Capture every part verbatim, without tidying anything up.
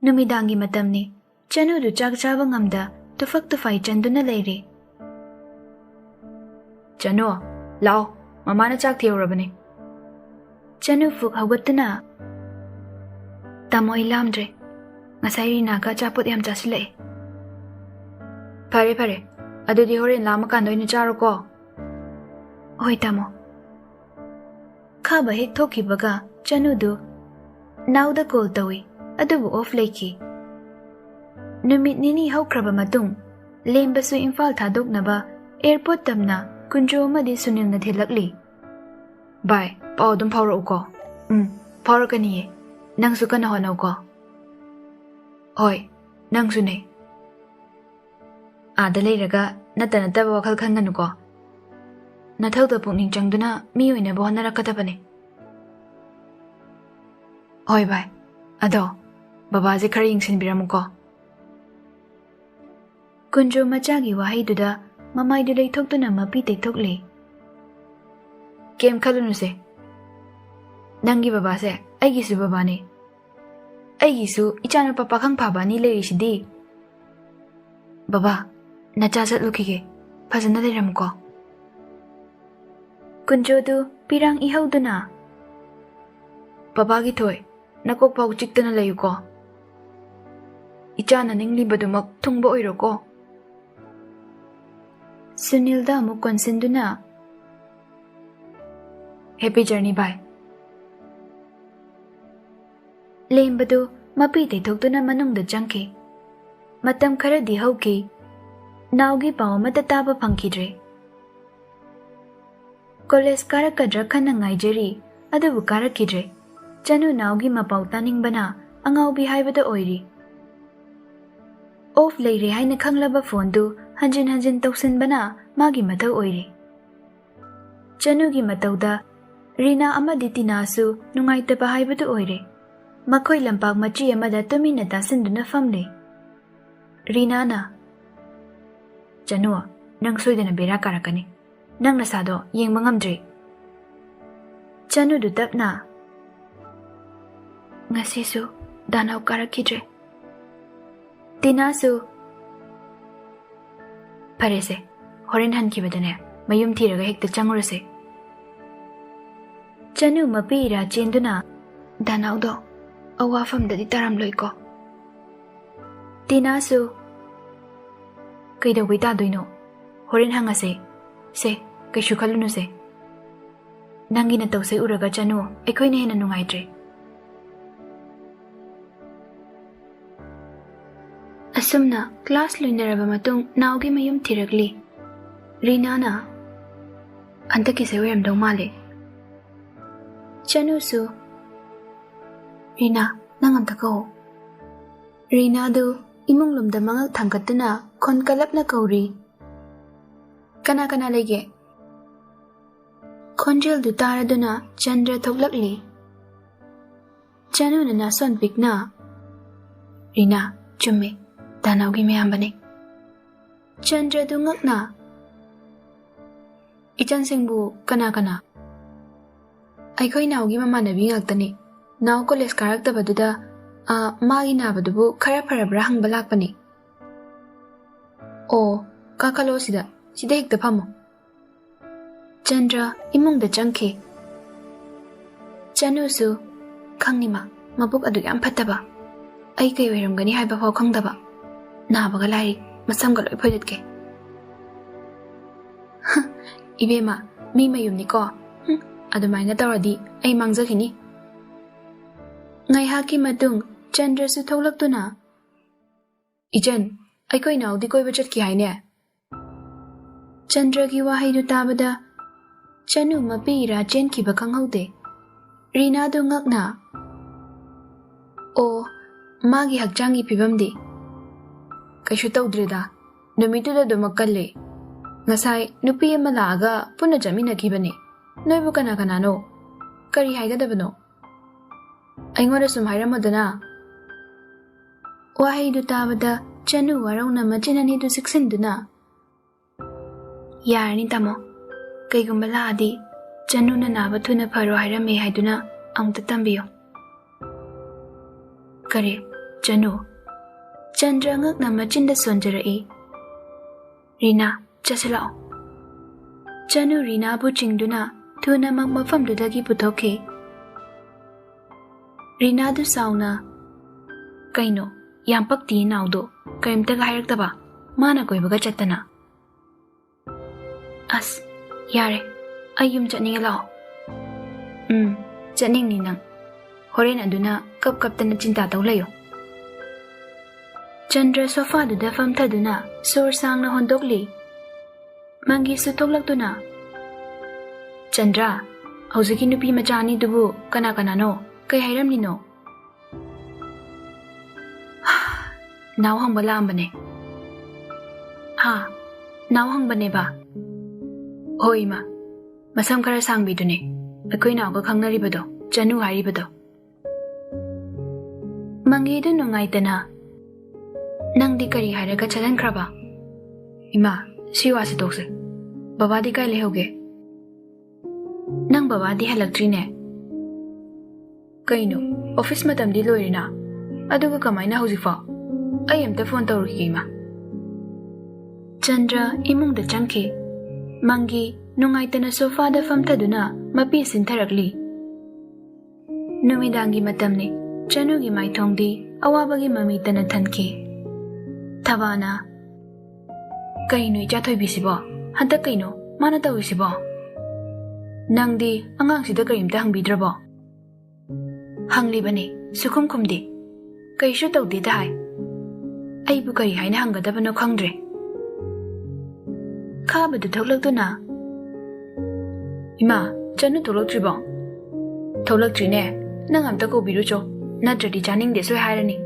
ꯅꯨꯃꯤꯗꯥꯡꯒꯤ ꯃꯇꯝꯅꯤ꯫ ꯆꯅꯨꯗꯨ ꯆꯥꯛ ꯆꯥꯕ ꯉꯝꯗ ꯇꯨꯐꯛ ꯇꯨꯐꯥꯏ ꯆꯟꯗꯨꯅ ꯂꯩꯔꯤ꯫ "ꯆꯅꯨ, ꯂꯥꯛꯑꯣ, ꯃꯃꯥꯅ ꯆꯥꯛ ꯊꯤꯍꯧꯔꯕꯅꯤ꯫" ꯆꯅꯨ ꯐꯨꯛ ꯍꯧꯒꯠꯇꯨꯅ, "ꯇꯥꯃꯣ, ꯑꯩ ꯂꯥꯝꯗ꯭ꯔꯦ꯫ ꯉꯁꯥꯏ ꯔꯤꯅꯥꯒ ꯑꯆꯥꯄꯣꯠ ꯌꯥꯝ ꯆꯥꯁꯤꯜꯂꯛꯑꯦ꯫" "ꯐꯔꯦ, ꯐꯔꯦ꯫ ꯑꯗꯨꯗꯤ ꯍꯣꯔꯦꯟ ꯂꯥꯝꯃꯀꯥꯟꯗ ꯑꯣꯏꯅ ꯆꯥꯔꯣꯀꯣ꯫" "ꯍꯣꯏ, ꯇꯥꯃꯣ꯫" ꯈꯥꯕ ꯍꯦꯛ ꯊꯣꯛꯈꯤꯕꯒ ꯆꯅꯨꯗꯨ ꯅꯥꯎꯗ ꯀꯣꯜ ꯇꯧꯏ, ꯑꯗꯨꯕꯨ ꯑꯣꯐ ꯂꯩꯈꯤ꯫ ꯅꯨꯃꯤꯠ ꯅꯤꯅꯤ ꯍꯧꯈ꯭ꯔꯕ ꯃꯇꯨꯡ, ꯂꯦꯝꯕꯁꯨ ꯏꯝꯐꯥꯜ ꯊꯥꯗꯣꯛꯅꯕ ꯑꯦꯌꯔꯄꯣꯔꯠ ꯇꯝꯅ ꯀꯨꯟꯖꯣ ꯑꯃꯗꯤ ꯁꯨꯅꯤꯜꯅ ꯊꯤꯜꯂꯛꯂꯤ꯫ "ꯚꯥꯏ, ꯄꯥꯎ ꯑꯗꯨꯝ ꯐꯥꯎꯔꯛꯎꯀꯣ꯫" "ꯎꯝ, ꯐꯥꯎꯔꯛꯀꯅꯤꯌꯦ꯫ ꯅꯪꯁꯨ ꯀꯟꯅ ꯍꯣꯠꯅꯧꯀꯣ꯫" "ꯍꯣꯏ, ꯅꯪꯁꯨꯅꯦ꯫" "ꯑꯥꯗ ꯂꯩꯔꯒ ꯅꯠꯇ ꯅꯠꯇꯕ ꯋꯥꯈꯜ ꯈꯟꯒꯅꯨꯀꯣ꯫ ꯅꯊꯧꯗ ꯄꯨꯛꯅꯤꯡ ꯆꯪꯗꯨꯅ ꯃꯤ ꯑꯣꯏꯅꯕ ꯍꯣꯠꯅꯔꯛꯀꯗꯕꯅꯤ꯫" "ꯍꯣꯏ ꯚꯥꯏ, ꯑꯗꯣ ꯕꯕꯥꯁꯦ ꯈꯔ ꯌꯦꯡꯁꯤꯟꯕꯤꯔꯝꯃꯨꯀꯣ꯫" ꯀꯨꯟꯖꯣ ꯃꯆꯥꯒꯤ ꯋꯥꯍꯩꯗꯨꯗ ꯃꯃꯥꯏꯗꯨ ꯂꯩꯊꯣꯛꯇꯨꯅ ꯃꯄꯤ ꯇꯩꯊꯣꯛꯂꯦ꯫ "ꯀꯩꯝ ꯈꯜꯂꯨꯅꯨꯁꯦ, ꯅꯪꯒꯤ ꯕꯕꯥꯁꯦ ꯑꯩꯒꯤꯁꯨ ꯕꯕꯥꯅꯤ꯫ ꯑꯩꯒꯤꯁꯨ ꯏꯆꯥꯅꯨꯄꯥ ꯄꯥꯈꯪ ꯐꯥꯕ ꯑꯅꯤ ꯂꯩꯔꯤꯁꯤꯗꯤ꯫" "ꯕꯕꯥ, ꯅꯆꯥ ꯆꯠꯂꯨꯈꯤꯒꯦ꯫ ꯐꯖꯅ ꯂꯩꯔꯝꯃꯨꯀꯣ꯫" ꯀꯨꯟꯖꯣꯗꯨ ꯄꯤꯔꯥꯡ ꯏꯍꯧꯗꯨꯅ, "ꯕꯕꯥꯒꯤ ꯊꯣꯏ, ꯅꯀꯣꯛ ꯐꯥꯎ ꯆꯤꯛꯇꯅ ꯂꯩꯌꯨꯀꯣ꯫ ꯏꯆꯥꯅ ꯅꯤꯡꯂꯤꯕꯗꯨꯃꯛ ꯊꯨꯡꯕ ꯑꯣꯏꯔꯣꯀꯣ꯫" ꯁꯨꯅꯤꯜꯗ ꯑꯃꯨꯛ ꯀꯣꯟꯁꯤꯟꯗꯨꯅ, "ꯍꯦꯄꯤ ꯖꯔꯅꯤ ꯚꯥꯏ꯫" ꯂꯦꯝꯕꯗꯨ ꯃꯄꯤ ꯇꯩꯊꯣꯛꯇꯨꯅ ꯃꯅꯨꯡꯗ ꯆꯪꯈꯤ꯫ ꯃꯇꯝ ꯈꯔꯗꯤ ꯍꯧꯈꯤ꯫ ꯅꯥꯎꯒꯤ ꯄꯥꯎ ꯑꯃꯠꯇ ꯇꯥꯕ ꯐꯪꯈꯤꯗ꯭ꯔꯦ꯫ ꯀꯣꯂꯦꯖ ꯀꯥꯔꯛꯀꯗ꯭ꯔꯥ ꯈꯟꯅ ꯉꯥꯏꯖꯔꯤ, ꯑꯗꯨꯕꯨ ꯀꯥꯔꯛꯈꯤꯗ꯭ꯔꯦ꯫ ꯆꯅꯨ ꯅꯥꯎꯒꯤ ꯃꯄꯥꯎ ꯇꯥꯅꯤꯡꯕꯅ ꯑꯉꯥꯎꯕꯤ ꯍꯥꯏꯕꯗꯨ ꯑꯣꯏꯔꯤ꯫ ꯑꯣꯐ ꯂꯩꯔꯦ ꯍꯥꯏꯅ ꯈꯪꯂꯕ ꯐꯣꯟꯗꯨ ꯍꯟꯖꯤꯟ ꯍꯟꯖꯤꯟ ꯇꯧꯁꯤꯟꯕꯅ ꯃꯥꯒꯤ ꯃꯊꯧ ꯑꯣꯏꯔꯤ꯫ ꯆꯅꯨꯒꯤ ꯃꯇꯧꯗ ꯔꯤꯅꯥ ꯑꯃꯗꯤ ꯇꯤꯅꯥꯁꯨ ꯅꯨꯡꯉꯥꯏꯇꯕ ꯍꯥꯏꯕꯗꯨ ꯑꯣꯏꯔꯦ꯫ ꯃꯈꯣꯏ ꯂꯝꯄꯥꯛ ꯃꯆꯤ ꯑꯃꯗ ꯇꯨꯃꯤꯟꯅ ꯇꯥꯁꯤꯟꯗꯨꯅ ꯐꯝꯂꯤ꯫ ꯔꯤꯅꯥꯅ, "ꯆꯅꯨ, ꯅꯪ ꯁꯣꯏꯗꯅ ꯕꯦꯔꯥ ꯀꯥꯔꯛꯀꯅꯤ꯫ ꯅꯪ ꯅꯁꯥꯗꯣ ꯌꯦꯡꯕ ꯉꯝꯗ꯭ꯔꯤ꯫" ꯆꯅꯨꯗꯨ ꯇꯞꯅ, "ꯉꯁꯤꯁꯨ ꯗꯥꯅꯧ ꯀꯥꯔꯛꯈꯤꯗ꯭ꯔꯦ꯫ ꯇꯤꯅꯥꯁꯨ, "ꯐꯔꯦꯁꯦ, ꯍꯣꯔꯦꯟ ꯍꯟꯈꯤꯕꯗꯅꯦ, ꯃꯌꯨꯝ ꯊꯤꯔꯒ ꯍꯦꯛꯇ ꯆꯪꯉꯨꯔꯁꯦ꯫" ꯆꯅꯨ ꯃꯄꯤ ꯏꯔꯥ ꯆꯦꯟꯗꯨꯅ, "ꯗꯥꯅꯥꯎꯗꯣ ꯑꯋꯥꯐꯝꯗꯗꯤ ꯇꯥꯔꯝꯂꯣꯏꯀꯣ?" ꯇꯤꯅꯥꯁꯨ, "ꯀꯩꯗꯧꯕꯩ ꯇꯥꯗꯣꯏꯅꯣ? ꯍꯣꯔꯦꯟ ꯍꯪꯉꯁꯦ꯫ ꯁꯦ, ꯀꯩꯁꯨ ꯈꯜꯂꯨꯅꯨꯁꯦ꯫ ꯅꯪꯒꯤ ꯅꯇꯧꯁꯦ ꯎꯔꯒ ꯆꯅꯨ, ꯑꯩꯈꯣꯏꯅ ꯍꯦꯟꯅ ꯅꯨꯡꯉꯥꯏꯇ꯭ꯔꯦ꯫" ꯑꯁꯨꯝꯅ ꯀ꯭ꯂꯥꯁ ꯂꯣꯏꯅꯔꯕ ꯃꯇꯨꯡ ꯅꯥꯎꯒꯤ ꯃꯌꯨꯝ ꯊꯤꯔꯛꯂꯤ꯫ ꯔꯤꯅꯥꯅ, "ꯍꯟꯗꯛꯀꯤꯁꯦ ꯑꯣꯏꯔꯝꯗꯧ ꯃꯥꯜꯂꯦ꯫" ꯆꯅꯨꯁꯨ, "ꯔꯤꯅꯥ, ꯅꯪ ꯑꯝꯇ ꯀꯧ꯫" ꯔꯤꯅꯥꯗꯨ ꯏꯃꯨꯡ ꯂꯣꯝꯗ ꯃꯉꯛ ꯊꯥꯡꯒꯠꯇꯨꯅ ꯈꯣꯟ ꯀꯜꯂꯞꯅ ꯀꯧꯔꯤ꯫ "ꯀꯅꯥ ꯀꯅꯥ ꯂꯩꯒꯦ?" ꯈꯣꯟꯖꯦꯜꯗꯨ ꯇꯥꯔꯗꯨꯅ ꯆꯟꯗ꯭ꯔ ꯊꯣꯛꯂꯛꯂꯤ꯫ ꯆꯅꯨꯅ ꯅꯥꯁꯣꯟ ꯄꯤꯛꯅ, "ꯔꯤꯅꯥ, ꯆꯨꯝꯃꯦ, ꯗꯥꯅꯥꯎꯒꯤ ꯃꯌꯥꯝꯕꯅꯦ꯫" ꯆꯟꯗ꯭ꯔꯗꯨ ꯉꯛꯅ, "ꯏꯆꯟꯁꯤꯡꯕꯨ ꯀꯅꯥ ꯀꯅꯥ?" "ꯑꯩꯈꯣꯏ ꯅꯥꯎꯒꯤ ꯃꯃꯥꯟꯅꯕꯤ ꯉꯥꯛꯇꯅꯤ꯫ ꯅꯥꯎ ꯀꯣꯂꯦꯖ ꯀꯥꯔꯛꯇꯕꯗꯨꯗ, ꯑ, ꯃꯥꯒꯤ ꯅꯥꯕꯗꯨꯕꯨ ꯈꯔ ꯐꯔꯕ꯭ꯔꯥ ꯍꯪꯕ ꯂꯥꯛꯄꯅꯤ꯫" "ꯑꯣ, ꯀꯥꯈꯠꯂꯣ ꯁꯤꯗ, ꯁꯤꯗ ꯍꯦꯛꯇ ꯐꯝꯃꯣ꯫" ꯆꯟꯗ꯭ꯔ ꯏꯃꯨꯡꯗ ꯆꯪꯈꯤ꯫ ꯆꯅꯨꯁꯨ, "ꯈꯪꯅꯤꯃ, ꯃꯕꯨꯛ ꯑꯗꯨ ꯌꯥꯝ ꯐꯠꯇꯕ꯫ ꯑꯩ ꯀꯩ ꯑꯣꯏꯔꯝꯒꯅꯤ ꯍꯥꯏꯕ ꯐꯥꯎ ꯈꯪꯗꯕ꯫ ꯅꯥꯕꯒ ꯂꯥꯏꯔꯤ, ꯃꯁꯝꯒ ꯂꯣꯏ ꯐꯣꯏꯗꯠꯀꯦ꯫" "ꯏꯕꯦꯝꯃ, ꯃꯤ ꯃꯌꯨꯝꯅꯤꯀꯣ꯫ ꯍꯨꯝ, ꯑꯗꯨꯃꯥꯏꯅ ꯇꯧꯔꯗꯤ ꯑꯩ ꯃꯥꯡꯖꯈꯤꯅꯤ꯫" ꯉꯥꯏꯍꯥꯛꯀꯤ ꯃꯇꯨꯡ ꯆꯟꯗ꯭ꯔꯁꯨ ꯊꯣꯛꯂꯛꯇꯨꯅ, "ꯏꯆꯟ, ꯑꯩꯈꯣꯏ ꯅꯥꯎꯗꯤ ꯀꯣꯏꯕ ꯆꯠꯈꯤ ꯍꯥꯏꯅꯦ?" ꯆꯟꯗ꯭ꯔꯒꯤ ꯋꯥꯍꯩꯗꯨ ꯇꯥꯕꯗ ꯆꯅꯨ ꯃꯄꯤ ꯏꯔꯥ ꯆꯦꯟꯈꯤꯕ ꯈꯪꯍꯧꯗꯦ꯫ ꯔꯤꯅꯥꯗꯨ ꯉꯛꯅ, "ꯑꯣ, ꯃꯥꯒꯤ ꯍꯛꯆꯥꯡꯒꯤ ꯐꯤꯕꯝꯗꯤ?" "ꯀꯩꯁꯨ ꯇꯧꯗ꯭ꯔꯦꯗ, ꯅꯨꯃꯤꯠꯇꯨꯗ ꯑꯗꯨꯃꯛ ꯀꯜꯂꯦ꯫ ꯉꯁꯥꯏ ꯅꯨꯄꯤ ꯑꯃ ꯂꯥꯛꯑꯒ ꯄꯨꯟꯅ ꯆꯠꯃꯤꯟꯅꯈꯤꯕꯅꯦ꯫ ꯅꯣꯏꯕꯨ ꯀꯅꯥ ꯀꯅꯥꯅꯣ? ꯀꯔꯤ ꯍꯥꯏꯒꯗꯕꯅꯣ?" "ꯑꯩꯉꯣꯟꯗ ꯁꯨꯝ ꯍꯥꯏꯔꯝꯃꯣꯗꯅ꯫" ꯋꯥꯍꯩꯗꯨ ꯇꯥꯕꯗ ꯆꯅꯨ ꯋꯥꯔꯧꯅ ꯃꯆꯤꯟ ꯑꯅꯤꯗꯨ ꯆꯤꯛꯁꯤꯟꯗꯨꯅ, "ꯌꯥꯔꯅꯤ ꯇꯥꯃꯣ, ꯀꯩꯒꯨꯝꯕ ꯂꯥꯛꯑꯗꯤ ꯆꯅꯨꯅ ꯅꯥꯕ ꯊꯨꯅ ꯐꯔꯣ ꯍꯥꯏꯔꯝꯃꯦ ꯍꯥꯏꯗꯨꯅ ꯑꯃꯨꯛꯇ ꯇꯝꯕꯤꯌꯨ꯫" "ꯀꯔꯤ? ꯆꯅꯨ?" ꯆꯟꯗ꯭ꯔ ꯉꯛꯅ ꯃꯆꯤꯟꯗ ꯁꯣꯟꯖꯔꯛꯏ꯫ "ꯔꯤꯅꯥ, ꯆꯠꯁꯤꯜꯂꯛꯑꯣ꯫" ꯆꯅꯨ ꯔꯤꯅꯥꯕꯨ ꯆꯤꯡꯗꯨꯅ ꯊꯨꯅꯃꯛ ꯃꯐꯝꯗꯨꯗꯒꯤ ꯄꯨꯊꯣꯛꯈꯤ꯫ ꯔꯤꯅꯥꯗꯨ ꯁꯥꯎꯅ, "ꯀꯩꯅꯣ, ꯌꯥꯝ ꯄꯛꯇꯤꯌꯦ ꯅꯥꯎꯗꯣ, ꯀꯔꯤꯝꯇꯒ ꯍꯥꯏꯔꯛꯇꯕ, ꯃꯥꯅ ꯀꯣꯏꯕꯒ ꯆꯠꯇꯅ꯫" "ꯑꯁ, ꯌꯥꯔꯦ, ꯑꯩ ꯌꯨꯝ ꯆꯠꯅꯤꯡꯉꯦ, ꯂꯥꯛꯑꯣ꯫" "ꯎꯝ, ꯆꯠꯅꯤꯡꯅꯤ ꯅꯪ꯫ ꯍꯣꯔꯦꯟ ꯑꯗꯨꯅ ꯀꯞ ꯀꯞꯇꯅ ꯆꯤꯟꯇꯥ ꯇꯧ ꯂꯩꯌꯨ꯫" ꯆꯟꯗ꯭ꯔ ꯁꯣꯐꯥꯗꯨꯗ ꯐꯝꯊꯗꯨꯅ ꯁꯣꯔ ꯁꯥꯡꯅ ꯍꯣꯟꯗꯣꯛꯂꯤ꯫ ꯃꯪꯒꯤꯁꯨ ꯊꯣꯛꯂꯛꯇꯨꯅ, "ꯆꯟꯗ꯭ꯔ, ꯍꯧꯖꯤꯛꯀꯤ ꯅꯨꯄꯤ ꯃꯆꯥ ꯑꯅꯤꯗꯨꯕꯨ ꯀꯅꯥ ꯀꯅꯥꯅꯣ? ꯀꯩ ꯍꯥꯏꯔꯝꯂꯤꯅꯣ?" "ꯅꯥꯎ ꯍꯪꯕ ꯂꯥꯛꯑꯝꯕꯅꯦ꯫" "ꯍꯥ? ꯅꯥꯎ ꯍꯪꯕꯅꯦꯕ?" "ꯍꯣꯏ, ꯏꯃꯥ꯫ ꯃꯁꯝ ꯈꯔ ꯁꯥꯡꯕꯤꯗꯨꯅꯦ꯫ ꯑꯩꯈꯣꯏ ꯅꯥꯎꯒ ꯈꯪꯅꯔꯤꯕꯗꯣ, ꯆꯅꯨ ꯍꯥꯏꯔꯤꯕꯗꯣ꯫" ꯃꯪꯒꯤꯗꯨ ꯅꯨꯡꯉꯥꯏꯇꯅ, "ꯅꯪꯗꯤ ꯀꯔꯤ ꯍꯥꯏꯔꯒ ꯆꯠꯍꯟꯈ꯭ꯔꯕ?" "ꯏꯃꯥ, ꯁꯤ ꯋꯥꯁꯤ ꯇꯣꯛꯁꯦ꯫ ꯕꯕꯥꯗꯤ ꯀꯥꯏ ꯂꯩꯍꯧꯒꯦ?" "ꯅꯪ ꯕꯕꯥꯗꯤ ꯍꯜꯂꯛꯇ꯭ꯔꯤꯅꯦ?" "ꯀꯩꯅꯣ, ꯑꯣꯐꯤꯁ ꯃꯇꯝꯗꯤ ꯂꯣꯏꯔꯦꯅ, ꯑꯗꯨꯒ ꯀꯃꯥꯏꯅ ꯍꯧꯖꯤꯛꯐꯥꯎ? ꯑꯩ ꯑꯝꯇ ꯐꯣꯟ ꯇꯧꯔꯨꯈꯤꯒꯦ, ꯏꯃꯥ꯫" ꯆꯟꯗ꯭ꯔ ꯏꯃꯨꯡꯗ ꯆꯪꯈꯤ꯫ ꯃꯪꯒꯤ ꯅꯨꯡꯉꯥꯏꯇꯅ ꯁꯣꯐꯥꯗ ꯐꯝꯊꯗꯨꯅ ꯃꯄꯤ ꯁꯤꯟꯊꯔꯛꯂꯤ꯫ ꯅꯨꯃꯤꯗꯥꯡꯒꯤ ꯃꯇꯝꯅꯤ꯫ ꯆꯅꯨꯒꯤ ꯃꯥꯏꯊꯣꯡꯗꯤ ꯑꯋꯥꯕꯒꯤ ꯃꯃꯤꯇꯅ ꯊꯟꯈꯤ꯫ ꯊꯕꯥꯅ, "ꯀꯩꯅꯣ ꯏꯆꯥ ꯊꯣꯏꯕꯤꯁꯤꯕꯣ? ꯍꯟꯗꯛ ꯀꯩꯅꯣ ꯃꯥꯅ ꯇꯧꯔꯤꯁꯤꯕꯣ? ꯅꯪꯗꯤ ꯑꯉꯥꯡꯁꯤꯗ ꯀꯔꯤꯝꯇ ꯍꯪꯕꯤꯗ꯭ꯔꯕꯣ?" "ꯍꯪꯂꯤꯕꯅꯤ, ꯁꯨꯈꯨꯝ ꯈꯨꯝꯗꯦ꯫ ꯀꯩꯁꯨ ꯇꯧꯗꯦꯗ ꯍꯥꯏ꯫ ꯑꯩꯕꯨ ꯀꯔꯤ ꯍꯥꯏꯅ ꯍꯪꯒꯗꯕꯅꯣ ꯈꯪꯗ꯭ꯔꯦ꯫" ꯈꯥꯕꯗꯨ ꯊꯣꯛꯂꯛꯇꯨꯅ, "ꯏꯃꯥ, ꯆꯅꯨ ꯊꯣꯛꯂꯛꯇ꯭ꯔꯤꯕꯣ?" "ꯊꯣꯛꯂꯛꯇ꯭ꯔꯤꯅꯦ꯫ ꯅꯪ ꯑꯝꯇ ꯀꯧꯕꯤꯔꯨꯆꯣ, ꯅꯠꯇ꯭ꯔꯗꯤ ꯆꯥꯅꯤꯡꯗꯦ ꯁꯣꯏ ꯍꯥꯏꯔꯅꯤ꯫"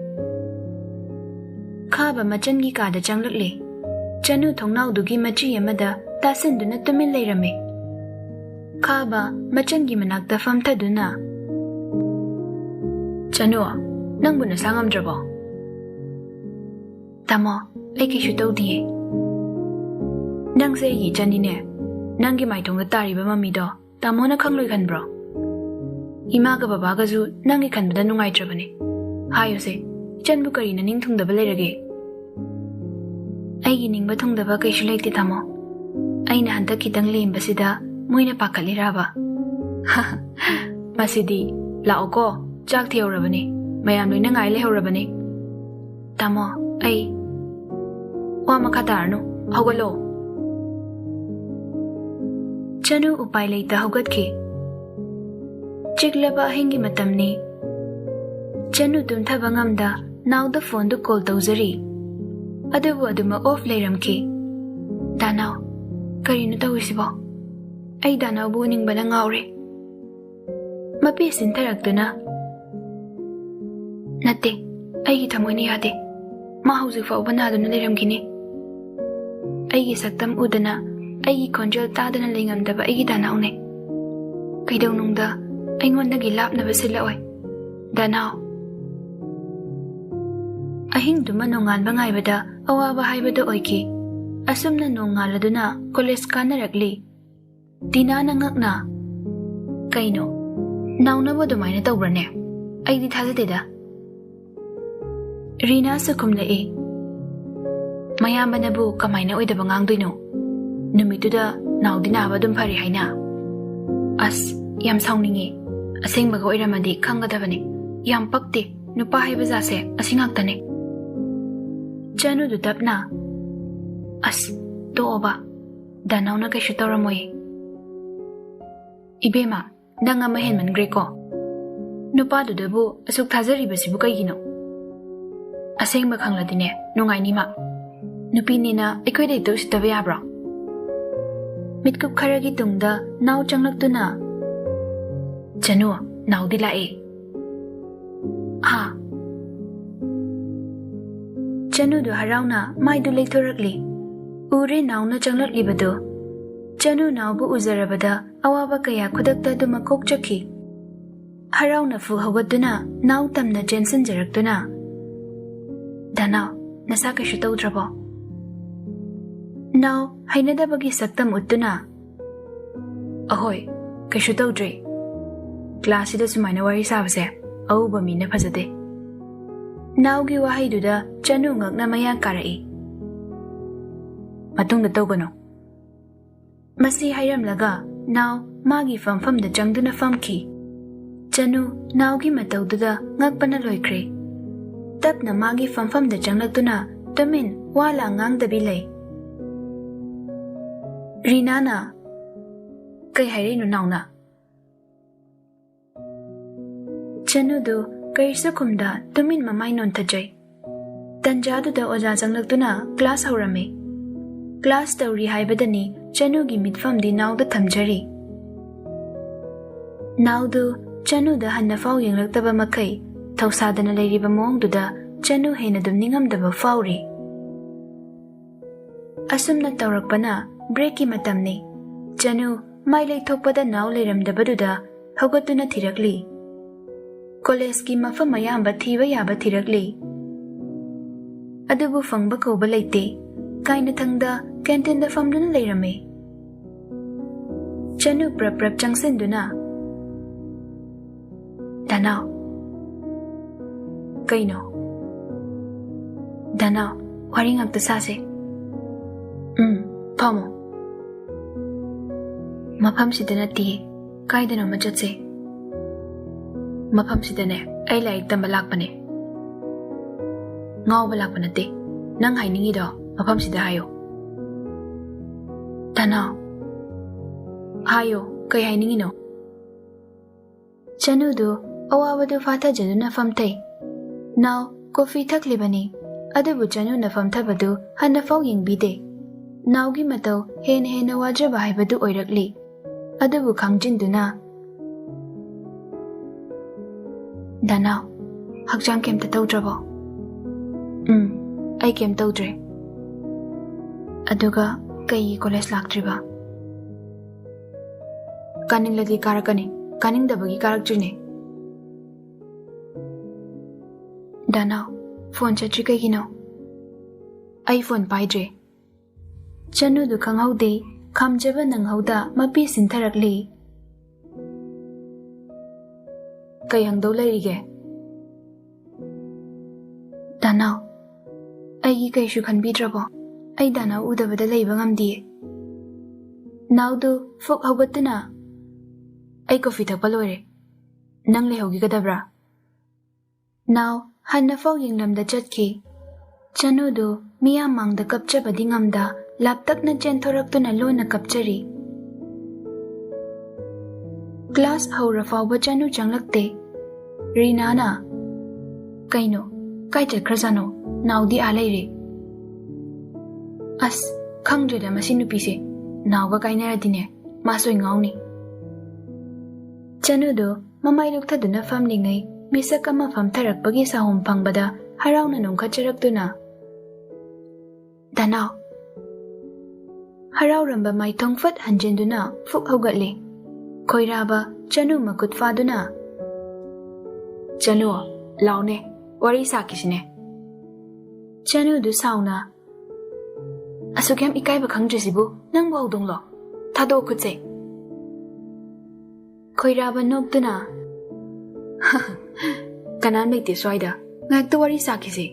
ꯈꯥꯕ ꯃꯆꯟꯒꯤ ꯀꯥꯗ ꯆꯪꯂꯛꯂꯦ꯫ ꯆꯅꯨ ꯊꯣꯡꯅꯥꯎꯗꯨꯒꯤ ꯃꯆꯤ ꯑꯃꯗ ꯇꯥꯁꯤꯟꯗꯨꯅ ꯇꯨꯃꯤꯟ ꯂꯩꯔꯝꯃꯤ꯫ ꯈꯥꯕ ꯃꯆꯟꯒꯤ ꯃꯅꯥꯛꯇ ꯐꯝꯊꯗꯨꯅ, "ꯆꯅꯨ, ꯅꯪꯕꯨ ꯅꯁꯥ ꯉꯝꯗ꯭ꯔꯕꯣ?" "ꯇꯥꯃꯣ, ꯑꯩ ꯀꯩꯁꯨ ꯇꯧꯗꯤꯌꯦ꯫" "ꯅꯪꯁꯦ ꯑꯩꯒꯤ ꯏꯆꯟꯅꯤꯅꯦ꯫ ꯅꯪꯒꯤ ꯃꯥꯏꯊꯣꯡꯗ ꯇꯥꯔꯤꯕ ꯃꯃꯤꯗꯣ ꯇꯥꯃꯣꯅ ꯈꯪꯂꯣꯏ ꯈꯟꯕ꯭ꯔꯣ? ꯏꯃꯥꯒ ꯕꯕꯥꯒꯁꯨ ꯅꯪꯒꯤ ꯈꯟꯕꯗ ꯅꯨꯡꯉꯥꯏꯇ꯭ꯔꯕꯅꯦ꯫ ꯍꯥꯏꯌꯨꯁꯦ, ꯆꯟꯕꯨ ꯀꯔꯤꯅ ꯅꯤꯡ ꯊꯨꯡꯗꯕ ꯂꯩꯔꯒꯦ? ꯑꯩꯒꯤ ꯅꯤꯡꯕ ꯊꯨꯡꯗꯕ ꯀꯩꯁꯨ ꯂꯩꯇꯦ, ꯇꯥꯃꯣ꯫ ꯑꯩꯅ ꯍꯟꯗꯛ ꯈꯤꯇꯪ ꯂꯦꯝꯕꯁꯤꯗ ꯃꯣꯏꯅ ꯄꯥꯈꯠꯂꯤꯔꯕ? ꯃꯁꯤꯗꯤ꯫ ꯂꯥꯛꯑꯣꯀꯣ, ꯆꯥꯛ ꯊꯤꯍꯧꯔꯕꯅꯤ, ꯃꯌꯥꯝ ꯂꯣꯏꯅ ꯉꯥꯏ ꯂꯩꯍꯧꯔꯕꯅꯤ꯫ ꯇꯥꯃꯣ, ꯑꯩ꯫ ꯋꯥ ꯃꯈꯥ ꯇꯥꯔꯅꯨ, ꯍꯧꯒꯠꯂꯣ꯫ ꯆꯅꯨ ꯎꯄꯥꯏ ꯂꯩꯇ ꯍꯧꯒꯠꯈꯤ꯫ ꯆꯤꯛꯂꯕ ꯑꯍꯤꯡꯒꯤ ꯃꯇꯝꯅꯤ꯫ ꯆꯅꯨ ꯇꯨꯝꯊꯕ ꯉꯝꯗ ꯅꯥꯎꯗ ꯐꯣꯟꯗꯨ ꯀꯣꯜ ꯇꯧꯖꯔꯤ꯫ ꯑꯗꯨꯕꯨ ꯑꯗꯨꯃꯛ ꯑꯣꯐ ꯂꯩꯔꯝꯈꯤ꯫ ꯗꯥꯅꯥꯎ, ꯀꯔꯤꯅꯣ ꯇꯧꯔꯤꯁꯤꯕꯣ? ꯑꯩ ꯗꯥꯅꯥꯎꯕꯨ ꯎꯅꯤꯡꯕꯅ ꯉꯥꯎꯔꯦ꯫ ꯃꯄꯤ ꯁꯤꯟꯊꯔꯛꯇꯨꯅ, "ꯅꯠꯇꯦ, ꯑꯩꯒꯤ ꯊꯃꯣꯏꯅ ꯌꯥꯗꯦ꯫ ꯃꯥ ꯍꯧꯖꯤꯛ ꯐꯥꯎꯕ ꯅꯥꯗꯨꯅ ꯂꯩꯔꯝꯈꯤꯅꯤ꯫ ꯑꯩꯒꯤ ꯁꯛꯇꯝ ꯎꯗꯅ, ꯑꯩꯒꯤ ꯈꯣꯟꯖꯦꯜ ꯇꯥꯗꯅ ꯂꯩꯉꯝꯗꯕ ꯑꯩꯒꯤ ꯗꯥꯅꯥꯎꯅꯦ꯫ ꯀꯩꯗꯧꯅꯨꯡꯗ ꯑꯩꯉꯣꯟꯗꯒꯤ ꯂꯥꯞꯅꯕ ꯁꯤꯜꯂꯛꯑꯣꯏ, ꯗꯥꯅꯥꯎ꯫" ꯑꯍꯤꯡꯗꯨꯃ ꯅꯣꯡꯉꯥꯟꯕ ꯉꯥꯏꯕꯗ ꯑꯋꯥꯕ ꯍꯥꯏꯕꯗꯨ ꯑꯣꯏꯈꯤ꯫ ꯑꯁꯨꯝꯅ ꯅꯣꯡꯉꯥꯜꯂꯗꯨꯅ ꯀꯣꯂꯦꯖ ꯀꯥꯅꯔꯛꯂꯤ꯫ ꯇꯤꯅꯥꯅ ꯉꯛꯅ, "ꯀꯩꯅꯣ? ꯅꯥꯎꯅꯕꯨ ꯑꯗꯨꯃꯥꯏꯅ ꯇꯧꯕ꯭ꯔꯅꯦ? ꯑꯩꯗꯤ ꯊꯥꯖꯗꯦꯗ꯫" ꯔꯤꯅꯥꯁꯨ ꯈꯨꯝꯂꯛꯏ, "ꯃꯌꯥꯝꯕꯅꯕꯨ ꯀꯃꯥꯏꯅ ꯑꯣꯏꯗꯕ ꯉꯥꯡꯗꯣꯏꯅꯣ? ꯅꯨꯃꯤꯠꯇꯨꯗ ꯅꯥꯎꯗꯤ ꯅꯥꯕ ꯑꯗꯨꯝ ꯐꯔꯦ ꯍꯥꯏꯅ꯫ ꯑꯁ, ꯌꯥꯝ ꯁꯥꯎꯅꯤꯡꯉꯤ꯫ ꯑꯁꯦꯡꯕꯒ ꯑꯣꯏꯔꯝꯃꯗꯤ ꯈꯪꯒꯗꯕꯅꯤ꯫ ꯌꯥꯝ ꯄꯛꯇꯦ, ꯅꯨꯄꯥ ꯍꯥꯏꯕ ꯖꯥꯠꯁꯦ ꯑꯁꯤ ꯉꯥꯛꯇꯅꯤ꯫" ꯆꯅꯨꯗꯨ ꯇꯞꯅ, "ꯑꯁ, ꯇꯣꯛꯑꯣꯕ, ꯗꯥꯅꯥꯎꯅ ꯀꯩꯁꯨ ꯇꯧꯔꯝꯃꯣꯏꯌꯦ꯫" "ꯏꯕꯦꯝꯃ, ꯅꯪ ꯑꯃ ꯍꯦꯟꯃꯟꯈ꯭ꯔꯦꯀꯣ꯫ ꯅꯨꯄꯥꯗꯨꯗꯕꯨ ꯑꯁꯨꯛ ꯊꯥꯖꯔꯤꯕꯁꯤꯕꯨ ꯀꯩꯒꯤꯅꯣ? ꯑꯁꯦꯡꯕ ꯈꯪꯂꯗꯤꯅꯦ, ꯅꯨꯡꯉꯥꯏꯅꯤ ꯃꯥ꯫ ꯅꯨꯄꯤꯅꯤꯅ ꯑꯩꯈꯣꯏꯗ ꯍꯦꯛꯇ ꯎꯁꯤꯠꯇꯕ ꯌꯥꯕ꯭ꯔꯣ?" ꯃꯤꯠꯀꯨꯞ ꯈꯔꯒꯤ ꯇꯨꯡꯗ ꯅꯥꯎ ꯆꯪꯂꯛꯇꯨꯅ, "ꯆꯅꯨ, ꯅꯥꯎꯗꯤ ꯂꯥꯛꯑꯦ꯫" "ꯍꯥ?" ꯆꯅꯨꯗꯨ ꯍꯔꯥꯎꯅ ꯃꯥꯏꯗꯨ ꯂꯩꯊꯣꯔꯛꯂꯤ꯫ ꯎꯔꯦ ꯅꯥꯎꯅ ꯆꯪꯂꯛꯂꯤꯕꯗꯨ꯫ ꯆꯅꯨ ꯅꯥꯎꯕꯨ ꯎꯖꯔꯕꯗ ꯑꯋꯥꯕ ꯀꯌꯥ ꯈꯨꯗꯛꯇ ꯑꯗꯨꯃꯛ ꯀꯣꯛꯆꯈꯤ꯫ ꯍꯔꯥꯎꯅ ꯐꯨ ꯍꯧꯒꯠꯇꯨꯅ ꯅꯥꯎ ꯇꯝꯅ ꯆꯦꯟꯁꯤꯟꯖꯔꯛꯇꯨꯅ, "ꯗꯥꯅꯥꯎ, ꯅꯁꯥ ꯀꯩꯁꯨ ꯇꯧꯗ꯭ꯔꯕꯣ?" ꯅꯥꯎ ꯍꯩꯅꯗꯕꯒꯤ ꯁꯛꯇꯝ ꯎꯠꯇꯨꯅ, "ꯑꯍꯣꯏ, ꯀꯩꯁꯨ ꯇꯧꯗ꯭ꯔꯦ꯫ ꯀ꯭ꯂꯥꯁꯁꯤꯗ ꯁꯨꯃꯥꯏꯅ ꯋꯥꯔꯤ ꯁꯥꯕꯁꯦ ꯑꯎꯕ ꯃꯤꯅ ꯐꯖꯗꯦ꯫" ꯅꯥꯎꯒꯤ ꯋꯥꯍꯩꯗꯨꯗ ꯆꯅꯨ ꯉꯛꯅ ꯃꯌꯥ ꯀꯥꯔꯛꯏ꯫ "ꯃꯇꯨꯡꯗ ꯇꯧꯒꯅꯨ꯫" ꯃꯁꯤ ꯍꯥꯏꯔꯝꯂꯒ ꯅꯥꯎ ꯃꯥꯒꯤ ꯐꯝꯐꯝꯗ ꯆꯪꯗꯨꯅ ꯐꯝꯈꯤ꯫ ꯆꯅꯨ ꯅꯥꯎꯒꯤ ꯃꯇꯧꯗꯨꯗ ꯉꯛꯄꯅ ꯂꯣꯏꯈ꯭ꯔꯦ꯫ ꯇꯞꯅ ꯃꯥꯒꯤ ꯐꯝꯐꯝꯗ ꯆꯪꯂꯛꯇꯨꯅ ꯇꯨꯃꯤꯟ ꯋꯥ ꯂꯥꯡ ꯉꯥꯡꯗꯕꯤ ꯂꯩ꯫ ꯔꯤꯅꯥꯅ, "ꯀꯩ ꯍꯥꯏꯔꯛꯏꯅꯣ ꯅꯥꯎꯅ?" ꯆꯅꯨꯗꯨ ꯀꯔꯤꯁꯨ ꯈꯨꯝꯗ ꯇꯨꯃꯤꯟ ꯃꯃꯥꯏ ꯅꯣꯟꯊꯖꯩ꯫ ꯇꯟꯖꯥꯗꯨꯗ ꯑꯣꯖꯥ ꯆꯪꯂꯛꯇꯨꯅ ꯀ꯭ꯂꯥꯁ ꯍꯧꯔꯝꯃꯤ꯫ ꯀ꯭ꯂꯥꯁ ꯇꯧꯔꯤ ꯍꯥꯏꯕꯗꯅꯤ ꯆꯅꯨꯒꯤ ꯃꯤꯠꯐꯝꯗꯤ ꯅꯥꯎꯗ ꯊꯝꯖꯔꯤ꯫ ꯅꯥꯎꯗꯨ ꯆꯅꯨꯗ ꯍꯟꯅ ꯐꯥꯎ ꯌꯦꯡꯂꯛꯇꯕ ꯃꯈꯩ ꯊꯧꯁꯥꯗꯅ ꯂꯩꯔꯤꯕ ꯃꯑꯣꯡꯗꯨꯗ ꯆꯅꯨ ꯍꯦꯟꯅ ꯑꯗꯨꯝ ꯅꯤꯡꯉꯝꯗꯕ ꯐꯥꯎꯔꯤ꯫ ꯑꯁꯨꯝꯅ ꯇꯧꯔꯛꯄꯅ ꯕ꯭ꯔꯦꯛꯀꯤ ꯃꯇꯝꯅꯤ꯫ ꯆꯅꯨ ꯃꯥꯏ ꯂꯩꯊꯣꯛꯄꯗ ꯅꯥꯎ ꯂꯩꯔꯝꯗꯕꯗꯨꯗ ꯍꯧꯒꯠꯇꯨꯅ ꯊꯤꯔꯛꯂꯤ꯫ ꯀꯣꯂꯦꯖꯀꯤ ꯃꯐꯝ ꯑꯌꯥꯝꯕ ꯊꯤꯕ ꯌꯥꯕ ꯊꯤꯔꯛꯂꯤ꯫ ꯑꯗꯨꯕꯨ ꯐꯪꯕ ꯀꯧꯕ ꯂꯩꯇꯦ꯫ ꯀꯥꯏꯅꯊꯪꯗ ꯀꯦꯟꯇꯤꯟꯗ ꯐꯝꯗꯨꯅ ꯂꯩꯔꯝꯃꯤ꯫ ꯆꯅꯨ ꯄ꯭ꯔꯞ ꯄ꯭ꯔꯞ ꯆꯪꯁꯤꯟꯗꯨꯅ, "ꯗꯥꯅꯥꯎ꯫" "ꯀꯩꯅꯣ?" "ꯗꯥꯅꯥꯎ, ꯋꯥꯔꯤ ꯉꯥꯛꯇ ꯁꯥꯁꯦ꯫" "ꯎꯝ, ꯐꯝꯃꯣ꯫" "ꯃꯐꯝꯁꯤꯗ ꯅꯠꯇꯤꯌꯦ, ꯀꯥꯏꯗꯅꯣꯃ ꯆꯠꯁꯦ꯫" "ꯃꯐꯝꯁꯤꯗꯅꯦ, ꯑꯩ ꯂꯥꯏꯔꯤꯛ ꯇꯝꯕ ꯂꯥꯛꯄꯅꯦ꯫" "ꯉꯥꯎꯕ ꯂꯥꯛꯄ ꯅꯠꯇꯦ꯫ ꯅꯪ ꯍꯥꯏꯅꯤꯡꯉꯤꯗꯣ ꯃꯐꯝꯁꯤꯗ ꯍꯥꯏꯌꯣ꯫" "ꯗꯥꯅꯥꯎ꯫" "ꯍꯥꯏꯌꯣ, ꯀꯩ ꯍꯥꯏꯅꯤꯡꯉꯤꯅꯣ?" ꯆꯅꯨꯗꯨ ꯑꯋꯥꯕꯗꯨ ꯐꯥꯊꯖꯗꯨꯅ ꯐꯝꯊꯩ꯫ ꯅꯥꯎ ꯀꯣꯐꯤ ꯊꯛꯂꯤꯕꯅꯤ, ꯑꯗꯨꯕꯨ ꯆꯅꯨꯅ ꯐꯝꯊꯕꯗꯨ ꯍꯟꯅꯐꯥꯎ ꯌꯦꯡꯕꯤꯗꯦ꯫ ꯅꯥꯎꯒꯤ ꯃꯇꯧ ꯍꯦꯟꯅ ꯍꯦꯟꯅ ꯋꯥꯖꯕ ꯍꯥꯏꯕꯗꯨ ꯑꯣꯏꯔꯛꯂꯤ꯫ ꯑꯗꯨꯕꯨ ꯈꯪꯖꯤꯟꯗꯨꯅ, "ꯗꯥꯅꯥꯎ, ꯍꯛꯆꯥꯡ ꯀꯩꯝꯇ ꯇꯧꯗ꯭ꯔꯕꯣ?" "ꯎꯝ, ꯑꯩ ꯀꯩꯝ ꯇꯧꯗ꯭ꯔꯦ꯫" "ꯑꯗꯨꯒ ꯀꯩꯒꯤ ꯀꯣꯂꯦꯖ ꯂꯥꯛꯇ꯭ꯔꯤꯕ?" "ꯀꯥꯅꯤꯡꯂꯗꯤ ꯀꯥꯔꯛꯀꯅꯤ, ꯀꯥꯅꯤꯡꯗꯕꯒꯤ ꯀꯥꯔꯛꯇ꯭ꯔꯤꯅꯦ꯫" "ꯗꯥꯅꯥꯎ, ꯐꯣꯟ ꯆꯠꯇ꯭ꯔꯤ ꯀꯩꯒꯤꯅꯣ?" "ꯑꯩ ꯐꯣꯟ ꯄꯥꯏꯗ꯭ꯔꯦ꯫" ꯆꯅꯨꯗꯨ ꯈꯪꯍꯧꯗꯦ, ꯈꯥꯝꯖꯕ ꯅꯪꯍꯧꯗ ꯃꯄꯤ ꯁꯤꯟꯊꯔꯛꯂꯤ꯫ "ꯀꯩ ꯍꯪꯗꯧ ꯂꯩꯔꯤꯒꯦ?" ꯅꯥꯎ, ꯑꯩꯒꯤ ꯀꯩꯁꯨ ꯈꯟꯕꯤꯗ꯭ꯔꯕꯣ? ꯑꯩ ꯗꯥꯅꯥꯎ ꯎꯗꯕꯗ ꯂꯩꯕ ꯉꯝꯗꯤꯌꯦ꯫ ꯅꯥꯎꯗꯨ ꯐꯨꯛ ꯍꯧꯒꯠꯇꯨꯅ, "ꯑꯩ ꯀꯣꯐꯤ ꯊꯛꯄ ꯂꯣꯏꯔꯦ꯫ ꯅꯪ ꯂꯩꯍꯧꯈꯤꯒꯗꯕ꯭ꯔꯥ?" ꯅꯥꯎ ꯍꯟꯅꯐꯥꯎ ꯌꯦꯡꯂꯝꯗ ꯆꯠꯈꯤ꯫ ꯆꯅꯨꯗꯨ ꯃꯤꯌꯥꯝ ꯃꯥꯡꯗ ꯀꯞꯆꯕꯗꯤ ꯉꯝꯗ ꯂꯥꯞꯇꯛꯅ ꯆꯦꯟꯊꯣꯔꯛꯇꯨꯅ ꯂꯣꯟꯅ ꯀꯞꯆꯔꯤ꯫ ꯀ꯭ꯂꯥꯁ ꯍꯧꯔ ꯐꯥꯎꯕ ꯆꯅꯨ ꯆꯪꯂꯛꯇꯦ꯫ ꯔꯤꯅꯥꯅ, "ꯀꯩꯅꯣ, ꯀꯥꯏ ꯆꯠꯈ꯭ꯔꯖꯥꯠꯅꯣ? ꯅꯥꯎꯗꯤ ꯑꯥ ꯂꯩꯔꯦ꯫" "ꯑꯁ, ꯈꯪꯗ꯭ꯔꯦꯗ ꯃꯁꯤ ꯅꯨꯄꯤꯁꯦ꯫ ꯅꯥꯎꯒ ꯀꯥꯏꯅꯔꯗꯤꯅꯦ, ꯃꯥ ꯁꯣꯏ ꯉꯥꯎꯅꯤ꯫" ꯆꯅꯨꯗꯨ ꯃꯃꯥꯏ ꯂꯨꯛꯊꯗꯨꯅ ꯐꯝꯂꯤꯉꯩ ꯃꯤꯁꯛ ꯑꯃ ꯐꯝꯊꯔꯛꯄꯒꯤ ꯁꯥꯍꯣꯝ ꯐꯪꯕꯗ ꯍꯔꯥꯎꯅ ꯅꯣꯡꯈꯠꯆꯔꯛꯇꯨꯅ, "ꯗꯥꯅꯥꯎ!" ꯍꯔꯥꯎꯔꯝꯕ ꯃꯥꯏꯊꯣꯡ ꯐꯠ ꯍꯟꯖꯤꯟꯗꯨꯅ ꯐꯨꯛ ꯍꯧꯒꯠꯂꯦ꯫ ꯈꯣꯏꯔꯥꯕ ꯆꯅꯨ ꯃꯈꯨꯠ ꯐꯥꯗꯨꯅ, "ꯆꯅꯨ, ꯂꯥꯎꯅꯦ, ꯋꯥꯔꯤ ꯁꯥꯈꯤꯁꯤꯅꯦ꯫" ꯆꯅꯨꯗꯨ ꯁꯥꯎꯅ, "ꯑꯁꯨꯛ ꯌꯥꯝ ꯏꯀꯥꯏꯕ ꯈꯪꯗ꯭ꯔꯤꯁꯤꯕꯨ ꯅꯪꯕꯨ ꯍꯧꯗꯣꯡꯂꯣ? ꯊꯥꯗꯣꯛꯑꯣ ꯈꯨꯠꯁꯦ꯫" ꯈꯣꯏꯔꯥꯕ ꯅꯣꯛꯇꯨꯅ, "ꯀꯅꯥꯝ ꯂꯩꯇꯦ ꯁ꯭ꯋꯥꯏꯗ, ꯉꯥꯏꯍꯥꯛꯇ ꯋꯥꯔꯤ ꯁꯥꯈꯤꯁꯦ꯫